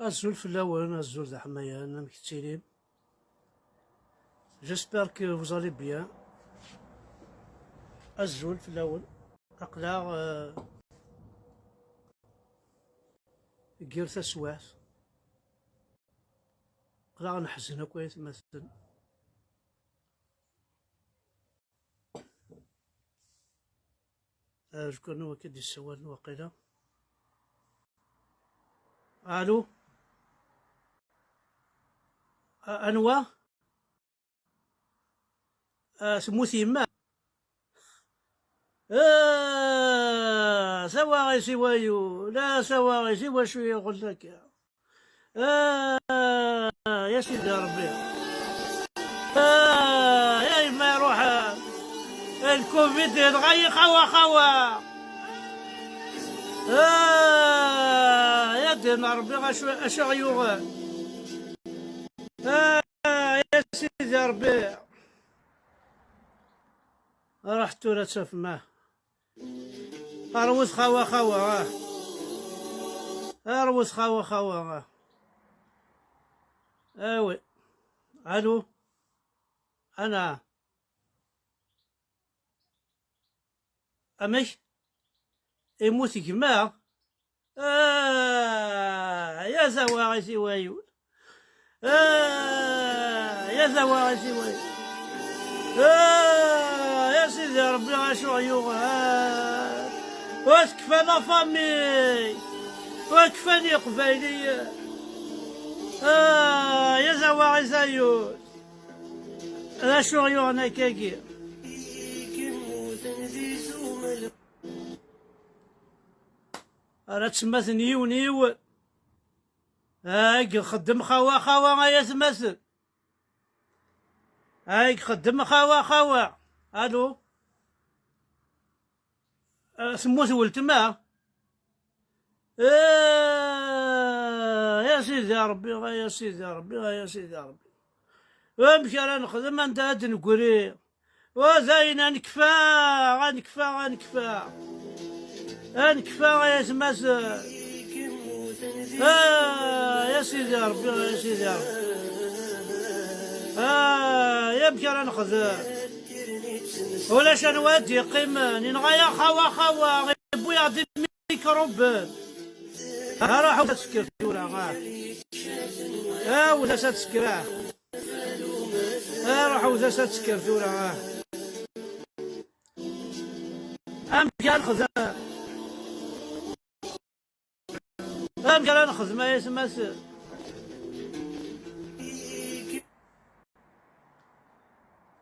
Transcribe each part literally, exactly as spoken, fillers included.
Azul fell-awen, azul d aḥmayan, amek tettilim? J'espère que vous allez bien. Azul fell-awen. Aql-aɣ, euh, deg yir taswiɛt. Aql-aɣ neḥzen akk ay atmaten. Azekka-nni wakka d-yessawalen waqila. Alu? A-, anwa? A, temmut yemma? Ah, tawaɣit i wayu, la tawaɣit i wacu yeɣel akka? Ah, ya Sidi Ṛebbi. Ah, ya yemma iruḥ, ah, lkuvid yenɣa-yi xawa xawa. Ah, ya ddin Ṛebbi acu, acu aɣ-yuɣen. Ah, ya Sidi Ṛebbi. Ruḥ tura ad tafem, ah. Rwet xawa xawa, ah. Rwet xawa xawa, ah. Awi. Alu? Ana. Amek? Imut gma? Ah, ya tawaɣit i wayu. Ah, ya tawaɣit i wayu. Ah, ya Sidi Ṛebbi, acu yuɣ? Ah, wa tekfa la famille. Wa kfan Iqbayliyen. Ah, ya tawaɣit ayu. D acu yuɣen akkagi? Ara ttemmaten yiwen yiwen. Ay ixeddem xawa xawa ay atmaten. Ay ixeddem xawa xawa. Alu? Ah, temmut weltma. Ah, ya Sidi Ṛebbi, ah, ya Sidi Ṛebbi, ah, ya Sidi Ṛebbi. Amek ara nexdem, anda ad d-negri? Wa dayen, ad nekfa, ad nekfa, ad nekfa. Ad nekfa, ay atmaten. Ah, ya Sidi Ṛebbi, ya Sidi Ṛebbi. Ah, ya amek ara nexdem? Ulac anwa ad d-yeqqimen, yenɣa-yaɣ xawa xawa, yewwi-yaɣ-d imikruben. Aruḥ ad tekker tura, ah. Awed-as ad tekker, ah. Aruḥ awed-as ad tekker tura, ah. Amek ara nexdem? Amek ara nexdem ay atmaten?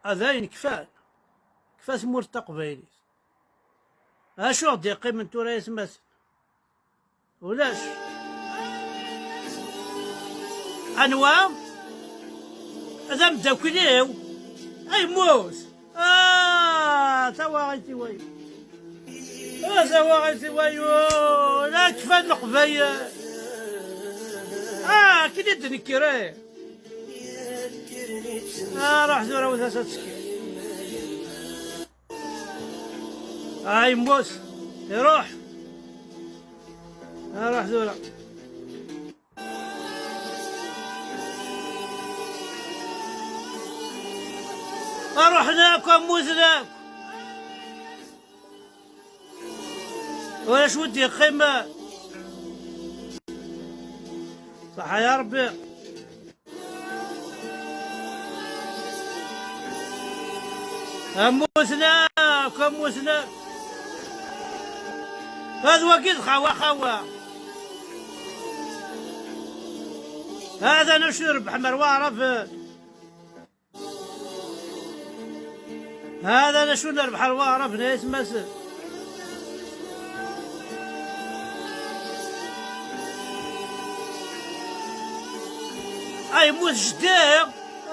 A dayen kfan. Kfa tmurt taqbaylit. Acu ɣ-d-yeqqimen tura ay atmaten? Ulac. Anwa? D ameddakel-iw. Ay yemmut. Ah, tawaɣit i wayu. Ah, tawaɣit i wayu. La kfan Leqbayel. Ah, akken i d-nekker, eh. Ah, ruḥ tura, wet-as ad tekker. Ah, yemmut. Iruḥ. Ah, ruḥ tura. Ruḥen akk, mmuten akk. Ulac wi d-yeqqimen. Ṣaḥa ya Ṛebbi. Mmuten akk, mmuten akk. Ad wagi d xawa xawa. Hada acu yerbeḥ mer waɛraben. Hada acu nerbeḥ ar waɛraben ay atmaten. Ay, yemmut jeddi!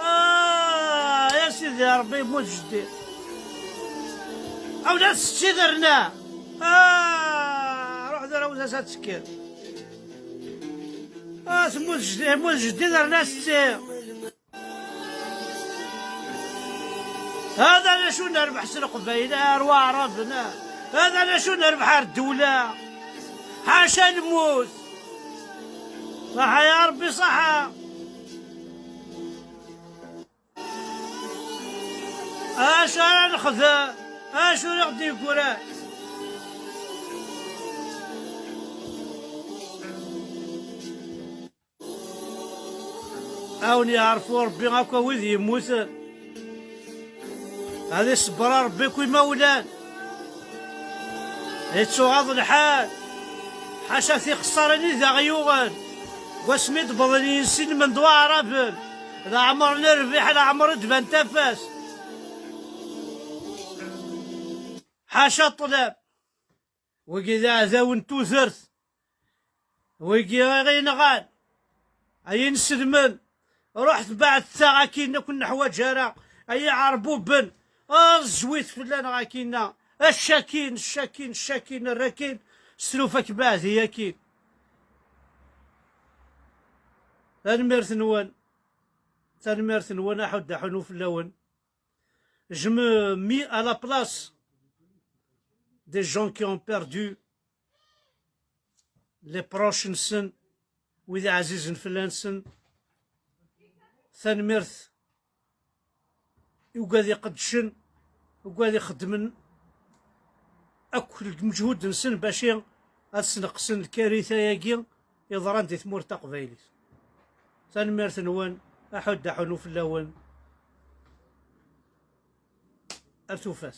Ah, ya Sidi Ṛebbi, yemmut jeddi! Aw, la tetti derna! Ah, ruḥ d arawet-as ad tekker! Ah, temmut jeddi, yemmut jeddi derna tetti! Hada acu nerbeḥ s Leqbayel ar waɛraben, hada acu nerbeḥ ar ddewla, ḥaca lmut. Ṣaḥa ya Ṛebbi, ṣaḥa. Acu ara nexdem? Acu i ɣ-d-yeggran? A wen-yeɛrefu Ṛebbi akk a wid yemmuten. Ad iṣebber a Ṛebbi akk imawlan. Yettuɣaḍ lḥal. Ḥaca tixeṣṣarin i d aɣ-yuɣen. Deg wasmi d-wwḍen yinselmen d waɛraben, leɛmer n rrbiḥ, leɛmer i d-tban tafat. Ḥaca ṭṭlam. Wigi d aɛdawen n tudert. Wigi i ɣ-yenɣan. Ay inselmen, ruḥet beɛdet-aɣ akin, ur ken-neḥwaǧ ara. Ay iɛerbuben, ẓẓwit fell-aneɣ akinna. Accakin, accakin, accakin, err akin, s tlufa-k beɛdi akin. Tanemmirt-nwen, tanemmirt-nwen, aḥuddu aḥunu fell-awen. Je me mets à la place des gens qui ont perdu les proches-nsen, wid ɛzizen fell-asen. Tanemmirt i ugad iqeddcen, ugad ixeddmen akk lmeǧhud-nsen bac ad sneqsen lkarita-agi yeḍran di tmurt taqbaylit. Tanemmirt-nwen, aḥuddu aḥunu fell-awen. Ar tufat.